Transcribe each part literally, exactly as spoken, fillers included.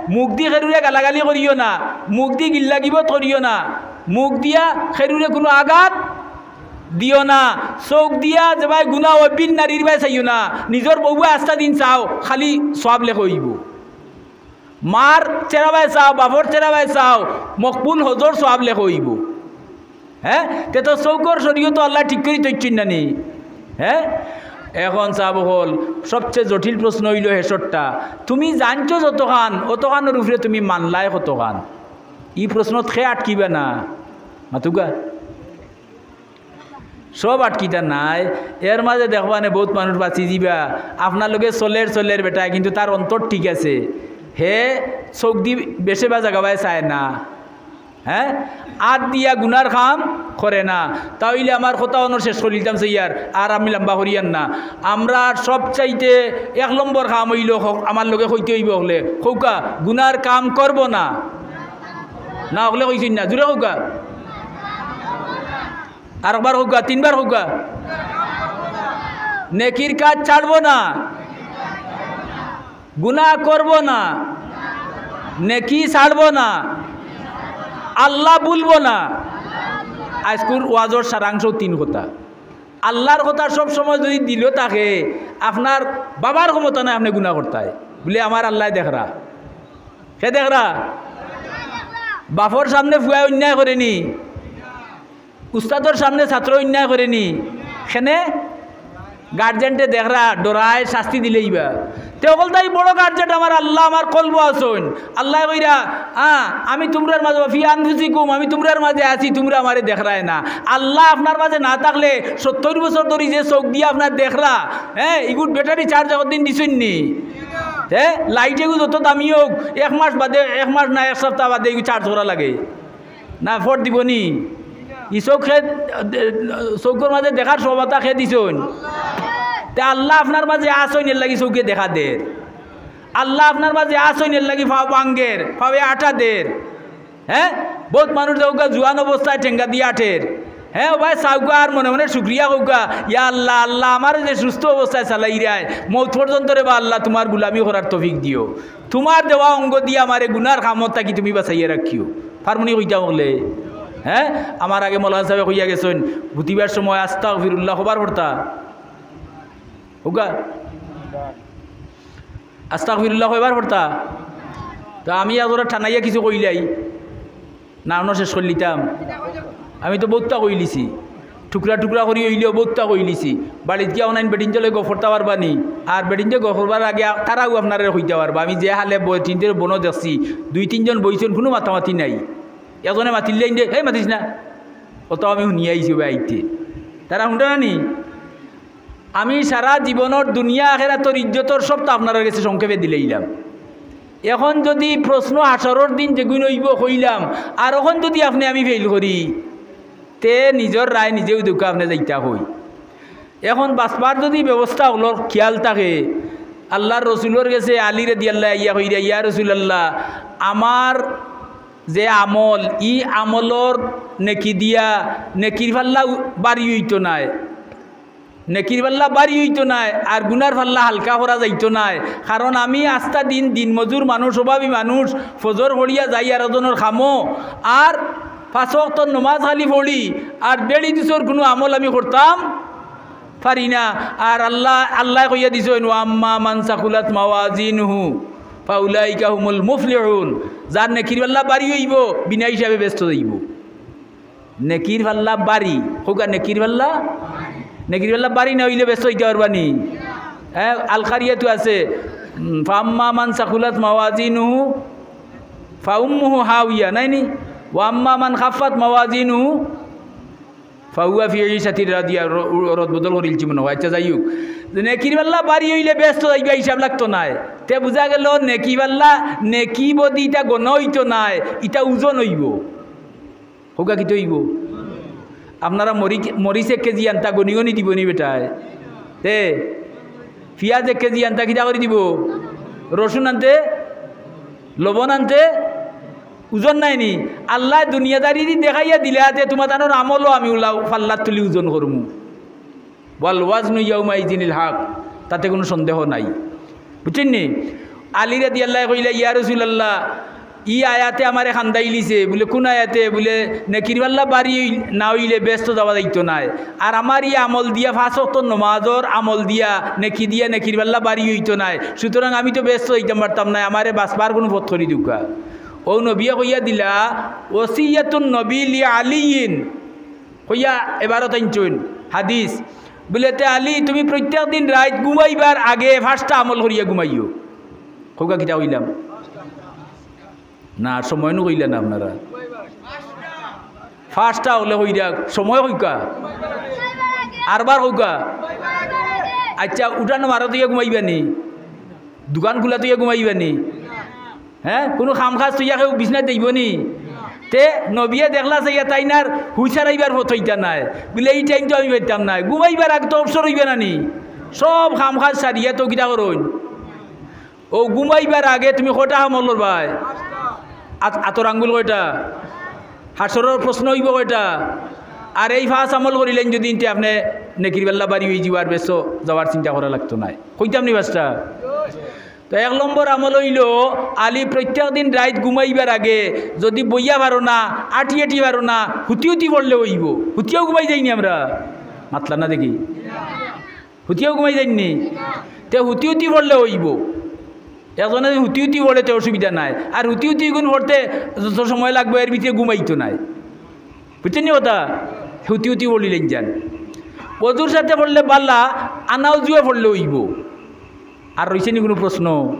মুখ দি খেরুরে গালাগালি করিও না, মুখ দি গিল্লা গিবত করিও না, মুখ দিয়া খেরুরে কুনু আঘাত দিও না। চউখ দিয়া যেবায় গুনা অইবো নারীর বায় চাইও না, নিজর বউয়ে আস্তা দিন চাও, খালি সওয়াব লেখা অইবো। মার চেরাবায় চাও, বাফর চেরাবায় চাও, মকবুল হজর সওয়াব লেখা অইবো। হে, তে তো চউখর শরীয়ত আল্লায় ঠিক করি থইছইন না নি? হে, এখন সাব অকল, সবচেয়ে জটিল প্রশ্ন অইলো হেশরটা, তুমি জানছো যতখান, অতখানর উপরে তুমি মানলায় কতখান? ই প্রশ্নত কে আটকিবা না? মাতুক্কা। সব আটকিতা নায়। এর মাঝে দেখবা নে বউত মানুষ বাচি যিবা, আপনার লগে চলের চলের বেটায়, কিন্তু তার অন্তর ঠিক আছে, হে চউখ দি বেশে বা জাগাবায় চায় না। হে, আত দিয়া গুনার কাম করে না। তা অইলে আমার কথা অনো শেষ করিলিতাম চাইয়ার, আর আমি লম্বা করিয়ার না। আমরার সবচাইতে এক নম্বর কাম অইলো, হক-, আমার লগে কইতে অইবো অকলে, কউক্কা, গুনার কাম করবো না। না, অকলে কইছইন না, জুরে কউক্কা। আরকবার কউক্কা, তিনবার কউক্কা। নেকির কাজ ছাড়বো না। গুনা করবো না, নেকি ছাড়বো না, আল্লাহ ভুলবো না। আইজকুর ওয়াজর সারাংশ তিন কথা। আল্লার কথা সব সময় যুদি দিলো থাকে, আপনার বাবার ক্ষমতা নাই আপনে গুনা করতায়। বুলে, "আমার আল্লায় দেখরা।" কে দেখরা? বাফর সামনে ফুয়ায় অন্যায় করেনি? উস্তাদর সামনে ছাত্র অন্যায় করেনি, কেনে? গার্জেন্টে দেখরা, ডরায়, শাস্তি দিলেইবা। তে অকলতাই বড় গার্জেন্ট আমার আল্লাহ, আমার কলবো আছইন। আল্লায় কইরা, "আ, আমি তুমরার মাঝে, ফি আনফুসিকুম, আমি তুমরার মাঝে আছি, তুমরা আমারে দেখরায় না।" আল্লাহ আপনার মাঝে না থাকলে সত্তইর বছর ধরি যে চউখ দিয়া আপনার দেখরা, হে, ইগুর ব্যাটারি চার্জ একদিন দিছইন নি? হে, লাইট এগু যত দামি অউক, এক মাস বাদে, এক মাস না, এক সপ্তাহ বাদে ইগু চার্জ করা লাগে। না, ফট দিবো নি? ই চউখে, চউখর মাঝে দেখার ক্ষমতা কে দিছইন? তে আল্লাহ আপনার মাঝে আছইন, এরলাগি চউখে দেখা দের। আল্লাহ আপনার মাঝে আছইন, এরলাগি ফাও ভাঙ্গের, ফাওয়ে আটা দের। হে, বউত মানুষ দেখউক্কা জুয়ান অবস্থায় ঠেঙ্গা দি আটের। হে, ও ভাই, চাউক্কা আর মনে মনে শুকরিয়া কউক্কা, "ইয়া আল্লাহ, আল্লাহ, আমারে যে সুস্থ অবস্থায় চালাইরায়, মউত পর্যন্ত রে বা আল্লাহ, তুমার গুলামি করার তৌফিক দিও।" তুমার দেওয়া অঙ্গ দিয়া আমারে গুনার কামত থাকি তুমি বাচাইয়া রাখিও। পারমু নি কইতাম অকলে? হে? আমার আগে মৌলানা সাবে কইয়া গেছইন, গুতিবার সময় আস্তাগফিরুল্লাহ কবার পড়তা? কউক্কা? আস্তাগফিরুল্লাহ কয়বার পড়তা? তো আমি আজরে টানাইয়া কিছু কইলাই। না, অনো শেষ করিলিতাম। আমি তো বউততা কইলিছি, টুকরা টুকরা করি অইলেও বউততা কইলিছি। বাড়িত গিয়া অনাইন বেটিন্তর লগে গফ করতা পারবা নি? আর বেটিন্তে গফ করবার আগে আ-, তারাও আপনারে কইতা পারবা। আমি যে হালে বেটিন্তরে বনো দেখছি, দুই তিনজন বইছইন, কুনু মাতামাতি নাই। একজনে মাতিলে ইন্দে, "এই মাতিস না, অত আমি হুনিয়া আইছি অউ আইতে।" তারা হুনরা না নি? আমি সারা জীবনর দুনিয়া আখেরাতর ইজ্জতর সবতা আপনারার গেছে সংক্ষেপে দিলাইলাম। এখন যুদি প্রশ্ন হাশরর দিন যেগুইন অইবো কইলাম, আর অখন যুদি আপনে আমি ফেইল করি, তে নিজর রায় নিজেউ দেউক্কা আপনে যাইতা কই। এখন বাচবার যুদি ব্যবস্থা অকলর খিয়াল থাকে, আল্লার রসুলর গেছে আলী রাদিয়াল্লাহু আইয়া কইরা, "ইয়া রাসুলাল্লাহ, আমার যে আমল, ই আমলর নেকি দিয়া নেকির পাল্লা উ-, বাড়ি অইতো নায়।" নেকির পাল্লা বাড়ি অইতো নায়, আর গুনার পাল্লা হালকা করা যাইতো নায়। কারণ আমি আস্তা দিন, দিন মজুর মানুষ, অভাবী মানুষ, ফজর পড়িয়া যাই আর একজনর কামো, আর পাঁচ ওয়াক্তর নমাজ খালি পড়ি, আর বেড়ি দুষর কুনু আমল আমি করতাম পারি না। আর আল্লাহ, আল্লায় কইয়া দিছইন, "ওয়া আম্মা মান সাকুলাত মাওয়াজিনুহু ফাউলাইকা হুমুল মুফলিহুন।" যার নেকির পাল্লা বাড়ি অইবো, বিনা হিসাবে বেহেস্তো যাইবো। নেকির পাল্লা বাড়ি, কউক্কা নেকির পাল্লা, নেকির পাল্লা বাড়ি না অইলে বেহেস্তো যাইতা পারবা নি? হে, আল কারিয়াতু আছে, উম, "ফাআম্মা মান সাকুলাত মাওয়াজিনুহু ফাউম্মুহু হাউইয়া", নায় নি? "ওয়া আম্মা মান খাফফাত মাওয়াজিনুহু ফাহুয়া ফি ঈশাতির রাদিয়া", র-, র-, রদ বদল করিলিছি মনে অয়। আচ্ছা, যাই হউক, নেকির পাল্লা বাড়ি অইলে বেহেস্তো যাইবা, হিসাব লাগতো নায়। তে বুঝা গেলো নেকি পাল্লা, নেকি বদি ইতা গনা অইতো নায়, ইতা ওজন অইবো। কউক্কা কিতা অইবো? আপনারা মরি-, মরিচ এক কেজি আনতা গনি গনি দিবো নি বেটায়? তে পিয়াজ এক কেজি আনতা কিতা করি দিবো? রসুন আনতে, লবণ আনতে, ওজন নাই নি? আল্লায় দুনিয়াদারি দি দেখাইয়া দিলা তে তুমার তানর আমলও আমি উলাও পাল্লাত তুলি ওজন করমু। ওয়াল ওয়াজনু ইয়াউমাইজিনিল হক, তাতে কুনু সন্দেহ নাই। বুঝছইন নি? আলী রাদিয়াল্লাহু কইলা, "ইয়া রাসূলুল্লাহ, ই আয়াতে আমারে কান্দাইলিছে।" বুলে, "কুন আয়াতে?" বুলে, "নেকির পাল্লা ভারি অইল-, না অইলে বেহেস্তো যাওয়া যাইতো নায়। আর আমার ই আমল দিয়া, পাঁচ ওয়াক্তর নমাজর আমল দিয়া, নেকি দিয়া নেকির পাল্লা ভারি অইতো নায়। সুতরাং আমি তো বেহেস্তো যাইতাম পারতাম নায়, আমারে বাঁচবার কুনু পথ করি দেউক্কা।" অউ নবিয়ে কইয়া দিলা, "ওসিয়াতুন নবী লি আলিয়িন।" কইয়া এবারও তাইন চইন হাদিস। বুলে, "তে আলী, তুমি প্রত্যেক দিন রাইত ঘুমাইবার আগে পাঁচটা আমল করিয়া ঘুমাইও।" কউক্কা কিতা কইলাম? না, সময় নু কইলা না আপনারা। পাঁচটা অকলে কইরা, সময় কউক্কা? আরবার কউক্কা? আইচ্ছা, উঠানো মারা থইয়া ঘুমাইবা নি? দোকান খুলা থইয়া ঘুমাইবা নি? হে, কুনু কাম কাজ থইয়া কেউ বিছনাত যাইবো নি? তে নবিয়ে দেখলা চাইয়া তাইন আর হুশ হারাইবার পথ অইতা নায়। বুলে, "ই টাইম তো আমি পাইতাম নায়।" ঘুমাইবার আগ তো অবসর অইবা না নি? সব কাম কাজ সারিয়া তো কিতা করইন? অউ ঘুমাইবার আগে তুমি কয়টা আমল করবায়? আত-, আতর আঙ্গুল কয়টা? হাশরর প্রশ্ন অইবো কয়টা? আর এই পাঁচ আমল করিলাইন যুদি, তে আপনে নেকির পাল্লা ভারি অইযিবো, আর বেহেস্তো যাওয়ার চিন্তা করা লাগতো নায়। কইতাম নি পাঁচটা? তো এক নম্বর আমল অইলো, আলী, প্রত্যেক দিন রাইত ঘুমাইবার আগে যুদি বইয়া পারো না, আটি আটি পারো না, হুতি হুতি পড়লে অইবো। হুতিয়াও ঘুমাই যাইনি আমরা? মাতলা না দেখি। হুতিয়াও ঘুমাই যাইনি? তে হুতি হুতি পড়লে অইবো। একজনে হুতি হুতি পড়ে তে অসুবিধা নাই। আর হুতি হুতি ইগুন পড়তে যত সময় লাগবো, এর ভিতরে ঘুমাইতো নায়। বুঝছইন নি কথা? হুতি হুতি পড়িলাইন যান। অজুর সাথে পড়লে বালা, আনা অজুয়ে পড়লে অইবো। আর রইছে নি কুনু প্রশ্ন?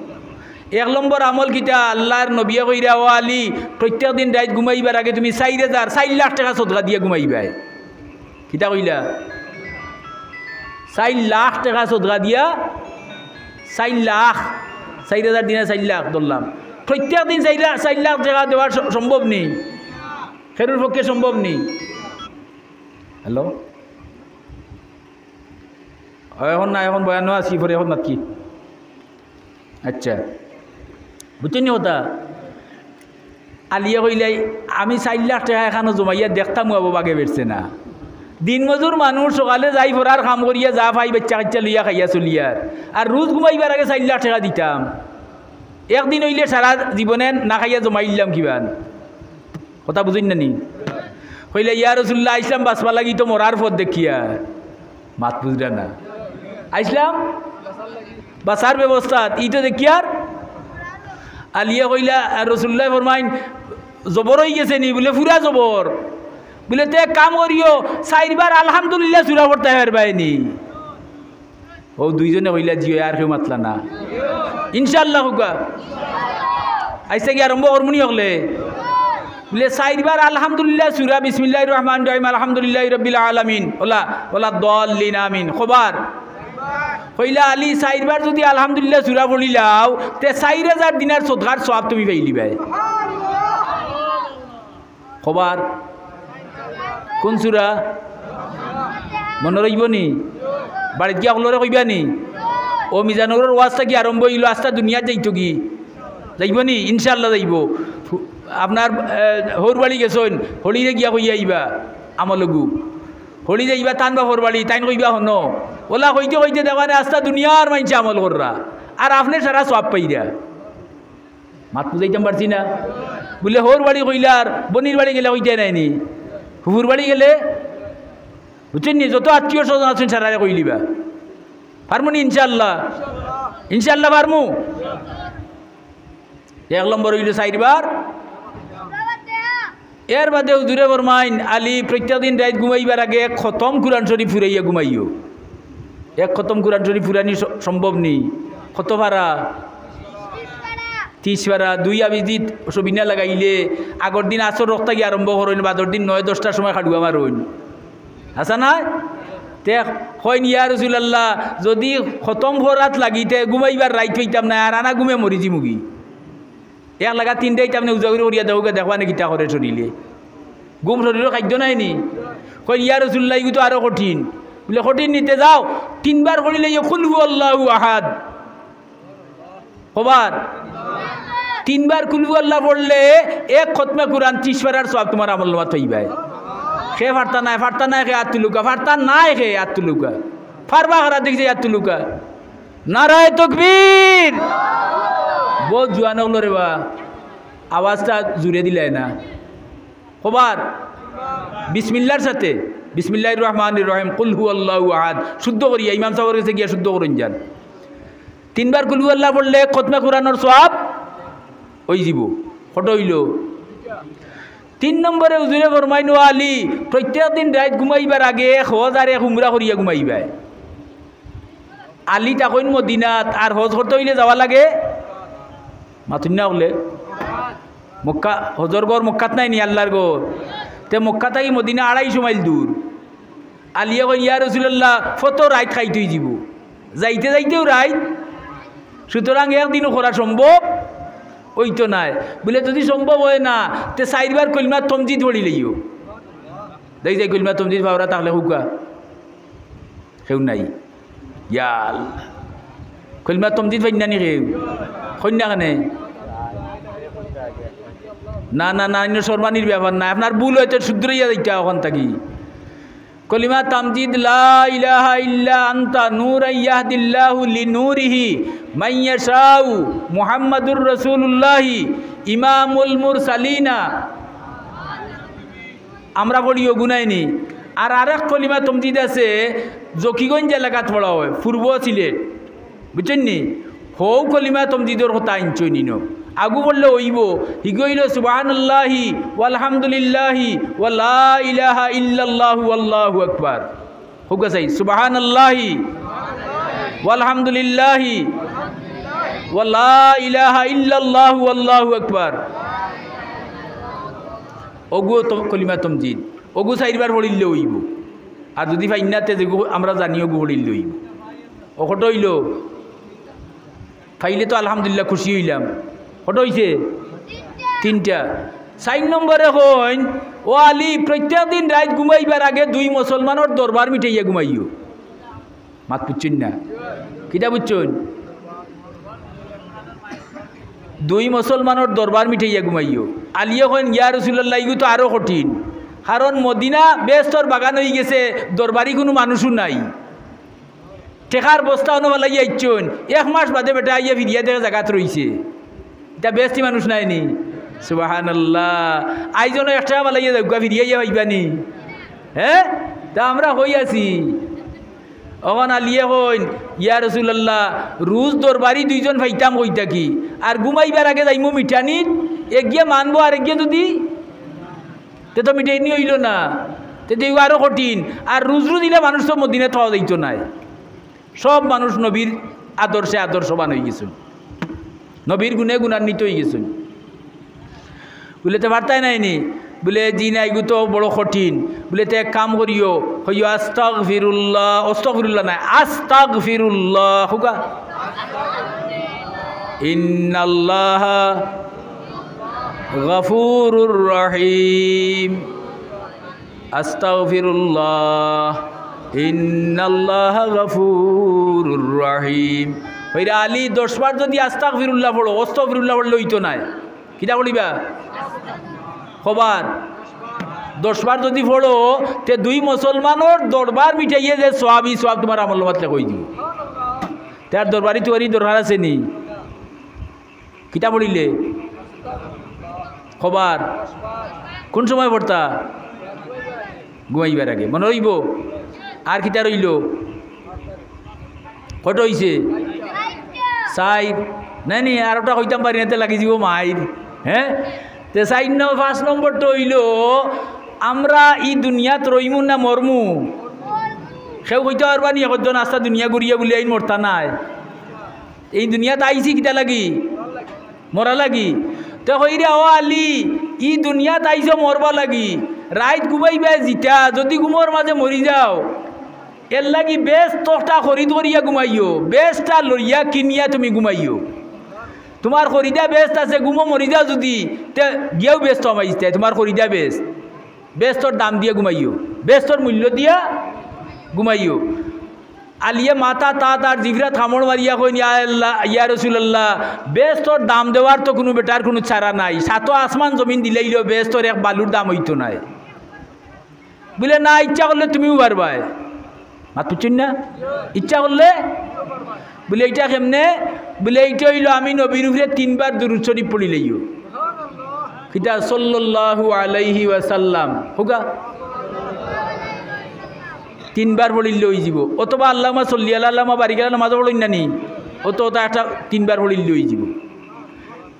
এক নম্বর আমল কিতা? আল্লার নবিয়ে কইরা, "ও আলী, প্রত্যেক দিন রাইত ঘুমাইবার আগে তুমি চাইর হাজার, চাইর লাখ টেকা সদকা দিয়া ঘুমাইবায়।" কিতা কইলা? চাইর লাখ টেকা সদকা দিয়া, চাইর লাখ, চাইর হাজার দিনে চাইর লাখ ধরলাম। প্রত্যেক দিন চাইর লা-, চাইর লাখ টেকা দেওয়ার স-, সম্ভব নি? কেউর পক্ষে সম্ভব নি? হ্যালো? অয়, অখন না, অখন বয়ানো আছি, পরে অখন মাতকি। আইচ্ছা, বুঝছইন নি কথা? আলিয়ে কইলাই, "আমি চাইর লাখ টেকা একখানো জমাইয়া দেখতাম, আবো বাগে বেরছে না।" দিনমজুর মানুষ, সকালে যাই ফরার কাম করিয়া যা পাই, বাইচ্চা-কাইচ্চা লইয়া খাইয়া চলিয়ার। আর রোজ ঘুমাইবার আগে চাইর লাখ টেকা দিতাম। একদিন অইলে সারা জীবনে না খাইয়া জমাইলাম কিবান। কথা বুঝইন না নি? কইলা, "ইয়া রাসুলুল্লাহ, আইছলাম বাঁচবার লাগি, তো মরার পথ দেখিয়া।" মাত বুঝরা না? আইছলাম বাঁচার ব্যবস্থা, ই তো দেখিয়ার। আলিয়ে কইলা, আর রাসুলুল্লায় ফরমাইন, "জবর অইগেছে নি?" বুলে, "পুরা জবর।" বুলে, "তে এক কাম করিও, চাইরবার আলহামদুলিল্লাহ সুরা পড়তায় পারবায় নি?" অউ দুইজনে কইলা, "জি অয়।" আর কেউ মাতলা না। ইনশাআল্লাহ কউক্কা। আইজ থাকি আরম্ভ করমু নি অকলে? বুলে, "চাইরবার আলহামদুলিল্লাহ সুরা, বিসমিল্লাহির রহমানির রহিম, আলহামদুলিল্লাহি রাব্বিল আলামিন, ওলা, ওলা দলিন, আমিন।" কবার? কইলা, "আলী, চাইরবার যুদি আলহামদুলিল্লাহ সুরা পড়িলাও, তে চাইর হাজার দিনার সদকার সওয়াব তুমি পাইলিবায়।" কবার? কুন সুরা? মনো রইবো নি? বাড়িত গিয়া অকলরে কইবা নি? অউ মিজানুরর ওয়াজ থাকি আরম্ভ অইলো, আস্তা দুনিয়াত যাইতোগি। যাইবো নি? ইনশাআল্লাহ যাইবো। আপনার, এ, হউর বাড়ি গেছইন, হলিরে গিয়া কইয়া আইবা, আমলগু। হলি যাইবা তান বাপর বাড়ি, তাইন কইবা হনো। ওলা কইতে কইতে দেখবা নে আস্তা দুনিয়ার মাইনষে আমল কররা। আর আপনে সারা সওয়াব পাইরা। মাত বুঝাইতাম পারছি না? বুলে, "হউর বাড়ি কইলার, বইনর বাড়ি গেলে কইতায় নায় নি? ফুফুর বাড়ি গেলে?" বুঝছইন নি? যত আত্মীয় স্বজন আছইন, সারারে কইলিবা। পারমু নি ইনশাআল্লাহ? ইনশাআল্লাহ পারমু। এক নম্বর অইলো চাইরবার। এর বাদে হুজুরে ফরমাইন, "আলী, প্রত্যেক দিন রাইত ঘুমাইবার আগে এক খতম কুরআন শরীফ ফুরাইয়া ঘুমাইও।" এক খতম কুরআন শরীফ ফুরানি স-, সম্ভব নি? কত পারা? তিশ পারা। দুই আবিজিত সবিনা লাগাইলে আগর দিন আসর রক্তা গিয়া আরম্ভ করইন, বাদর দিন নয় দশটার সময় খাড়ুয়া মারইন। হাছা নায়? তে কইন, "ইয়া রাসুলুল্লাহ, যুদি খতম ফরাত লাগিতে ঘুমাইবার রাইত পাইতাম নায়, আর আনা ঘুমে মরি যিমুগি।" এক লাগা তিন রাইত আপনে উজাগরি করিয়া দেউক্কা, দেখবা নে কিতা করে শরীরে। ঘুম শরীরর খাদ্য নায় নি? কইন, "ইয়া রাসুলুল্লাহ, ইগু তো আরো কঠিন।" বুলে, "কঠিন নি তে যাও, তিনবার পড়িলাইও কুল হু আল্লাহু আহাদ।" কবার? তিনবার কুল হু আল্লাহ পড়লে এক খতমে কুরআন তিশ পারার সওয়াব তুমার আমলনামাত পাইবায়। কে পারতা নায়, পারতা নায় কে আত তুলউক্কা, পারতা নায় কে আত তুলউক্কা। পারবা কারা দেখি আত তুলউক্কা। নারায়ে তাকবীর। বউত জুয়ান অকলরে বা, আওয়াজটা জুরে দিলায় না। কবার? বিসমিল্লার সাথে। বিসমিল্লাহির রহমানির রহিম, কুল হুয়াল্লাহু আহাদ। শুদ্ধ করিয়া ইমাম সাবর গেছে গিয়া শুদ্ধ করইন যান। তিনবার কুল হুয়াল্লাহ পড়লে খতমে কোরআনর সওয়াব অইযিবো। কত অইলো? তিন নম্বরে হুজুরে ফরমাইন, "ও আলী, প্রত্যেক দিন রাইত ঘুমাইবার আগে এক হজ আর এক উমরা করিয়া ঘুমাইবায়।" আলী থাকইন মদিনাত, আর হজ করতে অইলে যাওয়া লাগে মাতুন্না অকলে। মক্কা, হজর ঘর মক্কাত নায় নি, আল্লার ঘর। তে মক্কা থাকি মদিনা আড়াইশো মাইল দূর। আলিয়ে কইন, "ইয়া রাসুলাল্লাহ, ফতো রাইত খাইত অইযিবো, যাইতে যাইতেও রাইত, সুতরাং একদিনও করা সম্ভব অইতো নায়।" বুলে, "যুদি সম্ভব অয় না, তে চাইরবার কলিমা তমজিদ পড়িলাইও।" দেই যাই কলিমা তমজিদ পাওরা থাকলে কউক্কা। কেউ নাই। ইয়া আল্লাহ। কলিমা তমজিদ পাইন না নি কেউ? কইন না কেনে? না, না, না, ইনো শরমানির ব্যাপার না। আপনার ভুল অইতো শুধরাইয়া যাইতা অখান থাকি। কলিমা তমজিদ, লা ইলাহা ইল্লা আনতা নূরান ইয়াহদিল্লাহু লিনূরিহি মান ইয়াশাউ, মুহাম্মাদুর রাসূলুল্লাহি ইমামুল মুরসালিনা। আমরা পড়ি অগু নায় নি। আর আরেক কলিমা তমজিদ আছে, জকিগঞ্জ এলাকাত পড়া অয়, পূর্ব সিলেট, বুঝছইন নি? হউ কলিমা তমজিদর কথা আনছইন ইনো। আগু পড়লে অইবো, হিগু অইলো সুবহানাল্লাহি ওয়ালহামদুলিল্লাহি ওয়া লা ইলাহা ইল্লাল্লাহু ওয়াল্লাহু আকবার। কউক্কা চাই, সুবহানাল্লাহি ওয়ালহামদুলিল্লাহি ওয়া লা ইলাহা ইল্লাল্লাহু ওয়াল্লাহু আকবার। অগু তো কলিমা তমজিদ, অগু চাইরবার পড়িলে অইবো। আর যুদি পাইন না তে যেগু আমরা জানি অগু পড়িলে অইবো। অ কত অইলো? পাইলে তো আলহামদুলিল্লাহ খুশি অইলাম। কত অইছে? তিনটা। চাইর নম্বরে কইন, "ও আলী, প্রত্যেক দিন রাইত ঘুমাইবার আগে দুই মুসলমানর দরবার মিটাইয়া ঘুমাইও।" মাত বুঝছইন না? কিতা বুঝছইন? দুই মুসলমানর দরবার মিটাইয়া ঘুমাইও। আলিয়ে কইন, "ইয়া রাসুলাল্লাহ, ইগু তো আরো কঠিন, কারণ মদিনা বেহেস্তর বাগান অইগেছে, দরবারি কুনু মানুষও নাই।" টেকার বস্তা অনো ফালাইয়া আইছইন, এক মাস বাদে বেটা আইয়া ফিরিয়া দেখে জাগাত রইছে। ইতা বেহেস্তি মানুষ নায় নি? সুবহানাল্লাহ। আইজ অনো এক টেকা ফালাইয়া যাউক্কা, ফিরিয়া আইয়া পাইবা নি? হে? তে আমরা কই আছি? অখন আলিয়ে কইন, "ইয়া রাসুলাল্লাহ, রুজ দরবারি দুইজন পাইতাম কই থাকি, আর ঘুমাইবার আগে যাইমু মিটানিত, এগিয়ে মানবো আর এগিয়ে যুদি তে তো মিটাইনি অইলো না, তে তো ইগু আরো কঠিন।" আর রুজ রুজ ইলা মানুষ তো মদিনাত পাওয়া যাইতো নায়। সব মানুষ নবীর আদর্শে আদর্শবান অইগেছইন, নবীর গুণে গুণান্বিত অইগেছইন। বুলে, "তে পারতায় নায় নি?" বুলে, "জি না, ইগু তো বড় কঠিন।" বুলে, "তে এক কাম করিও, কইও আস্তাগফিরুল্লাহ, আস্তাগফিরুল্লাহ নায়, আস্তাগফিরুল্লাহ।" কউক্কা, ইন্নাল্লাহা গাফুরুর রহিম। আস্তাগফিরুল্লাহ, ইন্নাল্লাহা গাফুরুর রহিম। কইরা আলী, দশ বার যুদি আস্তাগফিরুল্লাহ পড়ো, আস্তাগফিরুল্লাহ পড়লে অইতো নায়। কিতা পড়িবা? কবার? দশ বার যুদি পড়ো, তে দুই মুসলমানর দরবার মিটাইয়া যে সওয়াব, ই সওয়াব তুমার আমলনামাত লেখা অইযিবো। তে আর দরবারি তুয়ারি দরকার আছে নি? কিতা পড়িলে? কবার? কুন সময় পড়তা? ঘুমাইবার আগে। মনো রইবো? আর কিতা রইলো? কত অইছে? চাইর। নায় নি, আর ওটা কইতাম পারি না, তে লাগি যিবো মাইর। হে? তে চাইর ন-, পাঁচ নম্বরটা অইলো, আমরা ই দুনিয়াত রইমু না মরমু? কেউ কইতা পারবা নি, একজন আস্তা দুনিয়া ঘুরিয়া বুলে আইন মরতা নায়? ই দুনিয়াত আইছি কিতা লাগি? মরা লাগি। তে কইরা, "ও আলী, ই দুনিয়াত আইছো মরবা লাগি, রাইত ঘুমাইবায় যিতা, যুদি ঘুমর মাজে মরি যাও, এরলাগি বেহেস্ত তখটা খরিদ করিয়া ঘুমাইও, বেহেস্ত তা লইয়া কিনিয়া তুমি ঘুমাইও। তুমার খরিদা বেহেস্ত আছে, ঘুমো মরি যাও যুদি, তে গিয়াও বেহেস্ত হামাইতায়, তুমার খরিদা বেহেস্ত।" বেহেস্তর দাম দিয়া ঘুমাইও, বেহেস্তর মূল্য দিয়া ঘুমাইও। আলিয়ে মাথা তাত আর জিভরাত কামড় মারিয়া কইন, "ইয়া আল্লাহ, ইয়া রাসুলাল্লাহ, বেহেস্তর দাম দেওয়ার তো কুনু বেটার কুনু চারা নাই, সাতো আসমান জমিন দিলাইলেও বেহেস্তর এক বালুর দাম অইতো নায়।" বুলে, "না, ইচ্ছা করলে তুমিও পারবায়।" মাত বুঝছইন না? ইচ্ছা করলে বুলে, "ইটা কেমনে?" বুলে, "ইটা অইলো আমি নবীর উপরে তিনবার দুরূদ শরীফ পড়িলাইও।" কিতা? সাল্লাল্লাহু আলাইহি ওয়াসাল্লাম। কউক্কা? তিনবার পড়িলে অইযিবো। অথবা আল্লাহুম্মা সাল্লি আলা, আল্লাহুম্মা বারিক আলা, নামাজো পড়ইন না নি? অত, অত একটা তিনবার পড়িলে অইযিবো।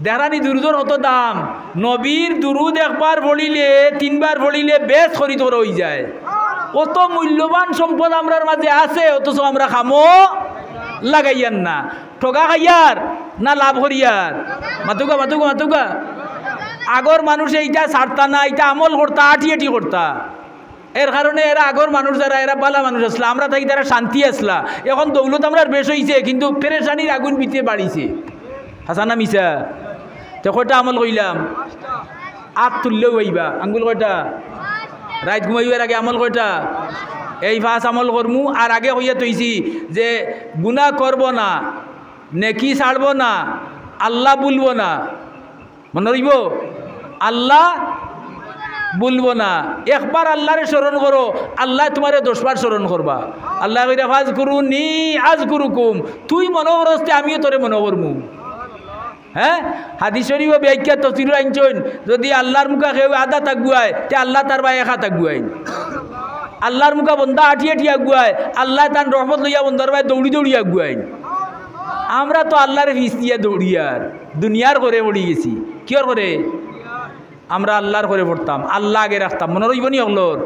দেখরানি দুরূদর কত দাম। নবীর দুরূদ একবার পড়িলে, তিনবার পড়িলে বেহেস্ত খরিদ করা অইযায়। কত মূল্যবান সম্পদ আমরার মাঝে আছে, অথচ আমরা কামো লাগাইয়ার না। ঠগা খাইয়ার না লাভ করিয়ার? মাতউক্কা, মাতউক্কা, মাতউক্কা। আগর মানুষে ইটা ছাড়তা না, ইটা আমল করতা, আটি আটি করতা। এর কারণে এরা আগর মানুষ যারা, এরা ভালা মানুষ আছলা, আমরা থাকি তারা শান্তি আছলা। এখন দৌলত আমরার বেশ অইছে, কিন্তু পেরেশানির আগুন ভিতরে বাড়িছে। হাছা না মিছা? তে কয়টা আমল কইলাম? আত তুললেউ পাইবা। আঙ্গুল কয়টা? রাইত ঘুমাইবার আগে আমল কয়টা? এই পাঁচ আমল করমু। আর আগে কইয়া থইছি যে গুনা করবো না, নেকি ছাড়বো না, আল্লাহ ভুলবো না। মনো রইবো? আল্লাহ ভুলবো না। একবার আল্লাহরে স্মরণ করো, আল্লায় তুমারে দশবার স্মরণ করবা। আল্লায় কইরা, "ফাজকুরুনি আজকুরুকুম", তুই মনো করস তে আমিও তোরে মনো করমু। হ্যাঁ, হাদিস শরীফো ব্যাখ্যা তফসিরো আনছইন, যদি আল্লাহর মুখা কেউ আধা আগুয়ায়, তে আল্লাহ তার বায় এক আত আগুয়াইন। আল্লাহর মুখা বন্দা আটি আটি আগুয়ায়, আল্লায় তান রহমত লইয়া বন্দার বায় দৌড়ি দৌড়ি আগুয়াইন। আমরা তো আল্লাহরে পিছ দিয়া দৌড়িয়ার, দুনিয়ার ঘরে পড়ি গেছি। কিয়র ঘরে? আমরা আল্লাহর ঘরে পড়তাম, আল্লাহ আগে রাখতাম। মনো রইবো নি অকলর?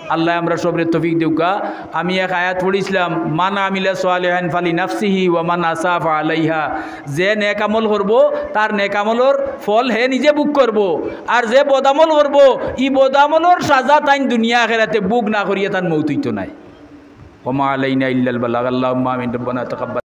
আল্লায় আমরা সবরে তৌফিক দেউক্কা। আমি এক আয়াত পড়ছিলাম, "মান আমিলা সালিহান ফালি নাফসিহি ওয়া মান আসাআ ফা আলাইহা।" যে নেক আমল করবো, তার নেক আমলর ফল হে নিজে ভোগ করবো, আর যে বদ আমল করবো, ই বদ আমলর সাজা তাইন দুনিয়া আখেরাতে ভোগ না করিয়া তান মউত অইতো নায়। ওয়া মা আলাইনা ইল্লাল বালাগ। আল্লাহুম্মা আমিন। রব্বানা তাকাব্বাল